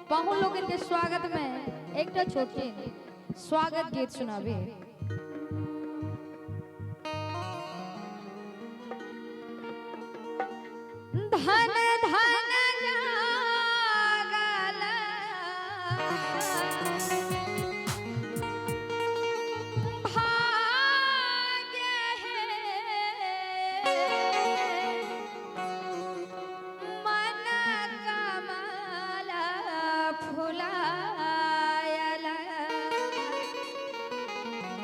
पाहुन लोगन के स्वागत में एकटा छोटी स्वागत गीत सुनाबी। धन धन जागल भाग्य है, मन कमल फुलायल।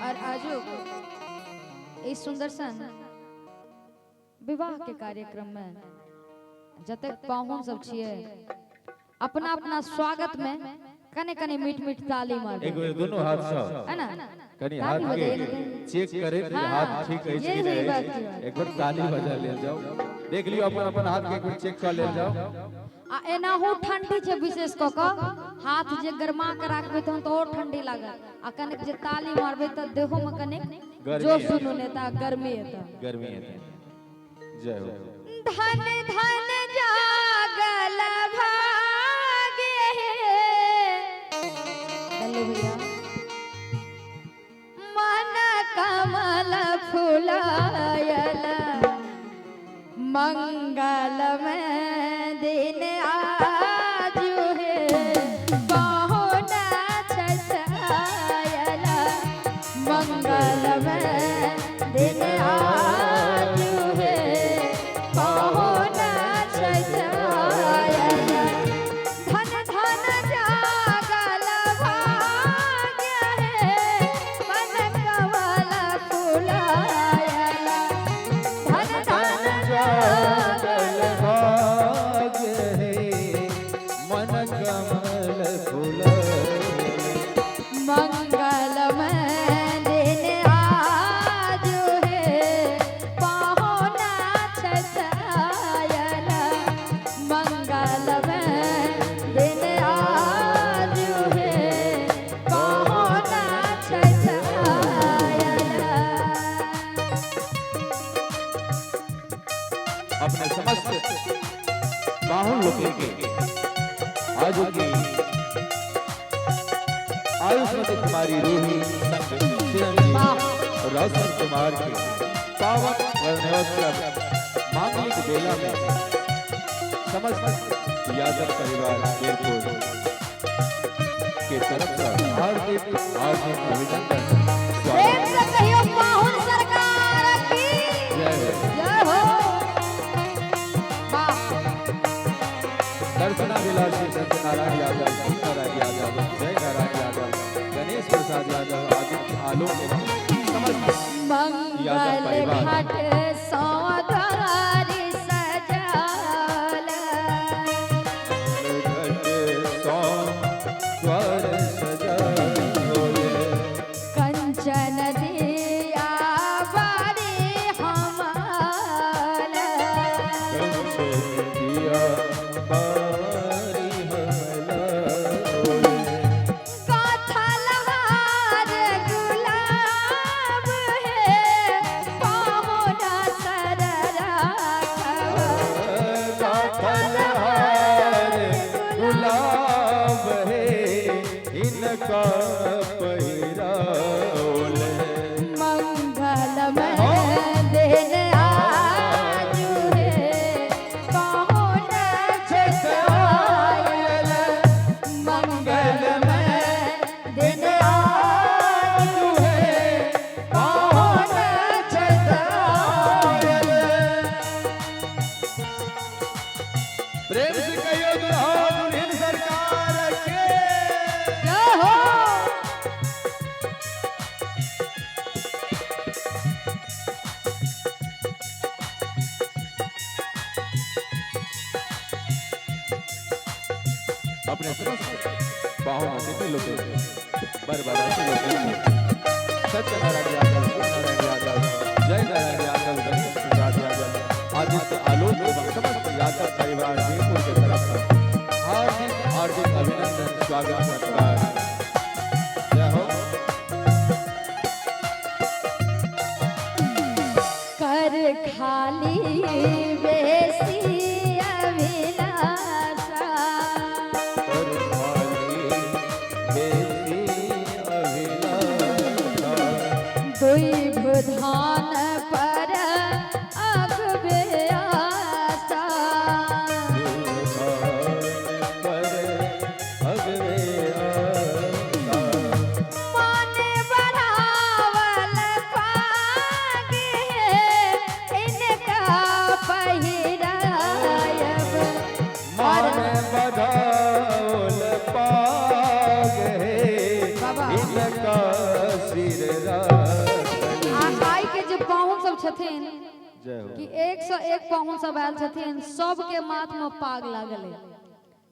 और आजू इस सुंदर सन विवाह के कार्यक्रम में जतेक पाहुन सब छिए अपना अपना स्वागत में कने कने मीठ मीठ ताली मार एक बेर दुनू हाथ से है ना, कनी हाथ ताली के बजाइए ना कहीं। चेक करे कि हाँ, हाथ ठीक अछि ये कि सही नहीं बात अछि। छै। एक बेर ताली बजा लेल जाओ, देख लियो अपन अपन हाथ के एक बेर चेक कर लेल जाओ। आ एनाहू ठंडी छै, विशेष क क हाथ जे गरमा के राखबै तहन तऽ और ठंडी लागत, आ कनिक जे ताली मारबै तऽ देहो में कनिक गर्मी जोश एतै। सुनू ने तऽ गर्मी एतै। गर्मी एतै। जय हो। धन धन जागल भाग्य हे लल्लू भैया, मन कमल फुलायल, मंगल में दिन आज हे पाहुना छछायल, मंगल में दिन आज हे पाहुना छछायल। धन धन जागल भाग्य हे, मन कमल फुलायल, धन धन जागल भाग्य हे, मन कमल फुलायल। मंगल में दिन आज हे पाहुना छछायल, मंगल में दिन आज हे पाहुना छछायल। अपने समस्त पाहुन लोगों के आज की आयुष्मती कुमारी रूही संग चिरंजीव रोशन कुमार के पावन वर्णोत्सव मांगलिक बेला में समस्त यादव परिवार देवपुर के तरफ से हार्दिक हार्दिक अभिनंदन प्रेम स्वागत। से कहियो पाहुन सरकार की जय हो। जय हो। वाह। दर्शनाभिलाषी सत्यनारायण यादव, नारायण यादव, जय नारायण यादव, गणेश प्रसाद यादव, आदित्य आलोक एवं समस्त यादव मंगल परिवार। घाट सौदारी सजाल, घट सौ द्वार सजाओले। कंचन दिया बारी हमाल, कंचन दिया बारी हमलाओले। गाथल हार गुलाब है पाहुना सर राखब, गाथल हार गुलाब है इनका पहिराओले। मंगल में दिन आज है पाहुना छछायल, मंगल में दिन आज है पाहुना छछायल। प्रेम से कहियो दुल्हा दुल्हन सरकार के जय हो। अपने समस्त पाहुन अतिथि लोग बर बाराती लोग सत्यनारायण यादव, नारायण यादव, जय नारायण यादव, गणेश प्रसाद यादव, आदित्य आलोक एवं समस्त यादव परिवार जयपुर के तरफ से हार्दिक हार्दिक अभिनंदन स्वागत सत्कार। जय हो। कर खाली बेसी अभिलाषा, कर छथिन जय हो। कि 101 पाहुन सब आयल छथिन, सबके माथ में पाग लागल है,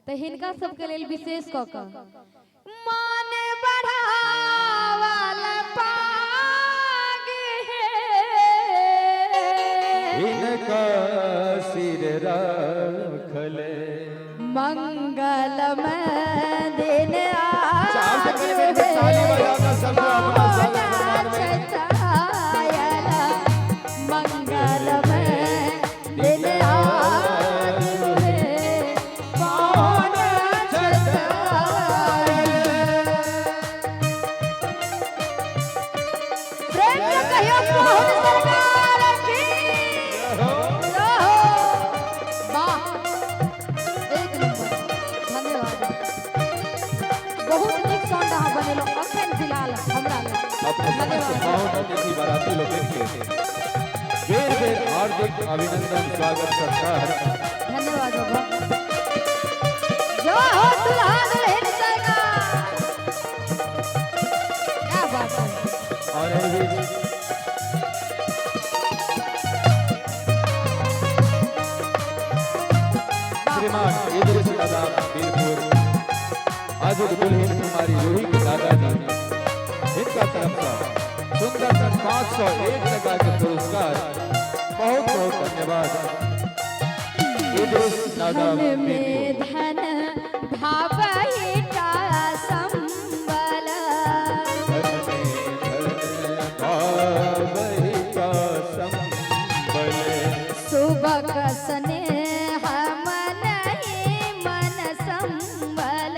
तऽ हिनका सबके लेल विशेष कऽ कऽ मान बढ़ावल पाग हे, हिनका सिर रखले मंगलमय दिन चार आज से करीब एक ताली बजाकर सबको अपना स्वागत सम्मान में। मंगलमय दिन आज हे, पाहुन छतायल। प्रेम से कहियो पाहुन सरकार की जय हो। वाह, एक नंबर, धन्यवाद। बहुत नीक साउंड अहाँ बनेलहुँ अखन फिलहाल हमरा लेल। अपने समस्त पाहुन अतिथि बाराती लोगन के बेर बेर हार्दिक अभिनंदन, स्वागत, सत्कार। धन्यवाद बाबा। जय हो दुल्हा दुल्हन सरकार, क्या बात है। और एहि बीच श्रीमान इद्रिस दादा वीरपुर, आजुक दुल्हन कुमारी रूही के दादाजी, हिनका तरफ से सुंदर 501 टका के पुरस्कार, बहुत बहुत धन्यवाद इद्रिस दादा धन में वीरपुर। धन भावहिता संबल, धन में धन भावहिता संबल, सुबक स्नेह मन ही मन संबल,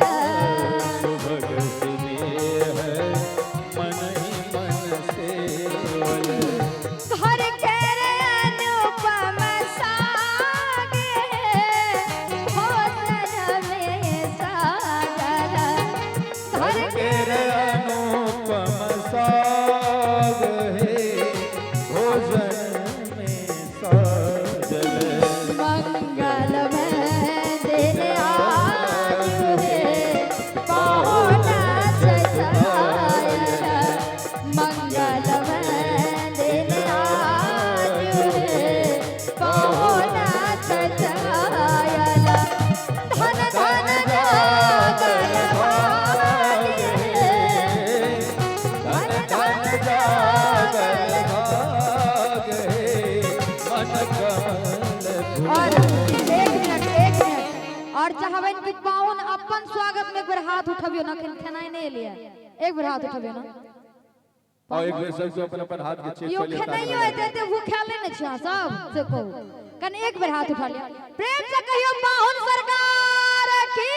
सुभग स्नेह मन ही मन सेवल, घर के अनुपम साग है, भोजन में साजल। घर घर के अनुपम साग है, भोजन में साजल। मंगलमय दिन आज है, पाहुन छतायल। मंगलमय दिन आज है, पाहुन छतायल। धन धन जागल भाग है, धन धन जागल भाग है, मन कमल और फूल। एक मिनट, एक मिनट, और चाहबनि कि पाहुन अपन स्वागत में एक बेर हाथ उठबियो ना, अखन खेनाइ नहि एलियै, एक बेर हाथ उठबियो ना। और एक बेर सबके अपन अपन हाथ के चेक यो कर लियौ, ताली खेनाइयो बजा एते एते भूखायल नहि ने छी अहाँ सब, से कहू कनि एक बेर हाथ उठा लिअ। प्रेम से कहियो पाहुन सरकार की,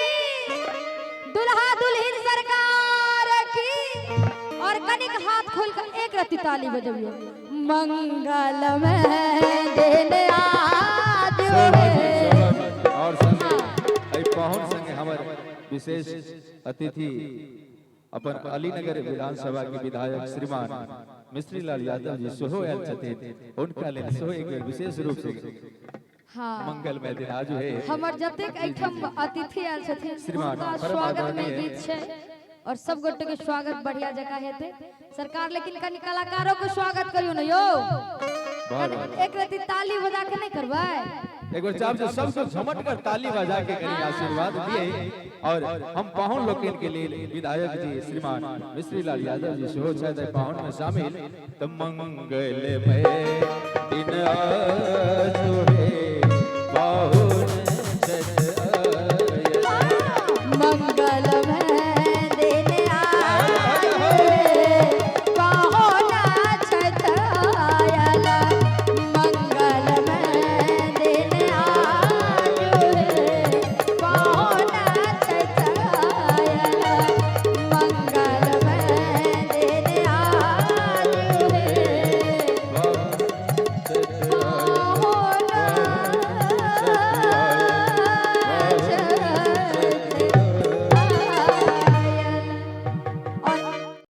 दुल्हा दुल्हिन सरकार की। और कनिक हाथ खोल कर एक रत्ती ताली बजबियो। मंगलमय दिन आज शोभा जी, हे। शोभा जी। और संगे एहि पाहुन संगे हमर विशेष अतिथि अपन अलीनगर विधानसभा के विधायक श्रीमान मिश्री लाल यादव जी सेहो आयल छथिन, हुनका लेल सेहो एक बेर विशेष रूप से मंगलमय दिन आज है। हमर जतेक एहिठाम अतिथि आयल छथिन श्रीमान हुनका परम स्वागत में आदरणीय गीत छै और सब गोटे के स्वागत बढ़िया जगह हेतै सरकार, लेकिन कनि कलाकारों के स्वागत करियो ने यौ। बहुत कनि एक रत्ती ताली बजा के नहीं करबै? एक बार चाप से सबको झमट कर ताली बजा के करी आशीर्वाद दिए। और हम पाहुन लोकनि के लिए विधायक जी श्रीमान मिश्री लाल यादव जी सेहो छथि एहि पाहुन में शामिल। त मंगलमय दिन आज हे।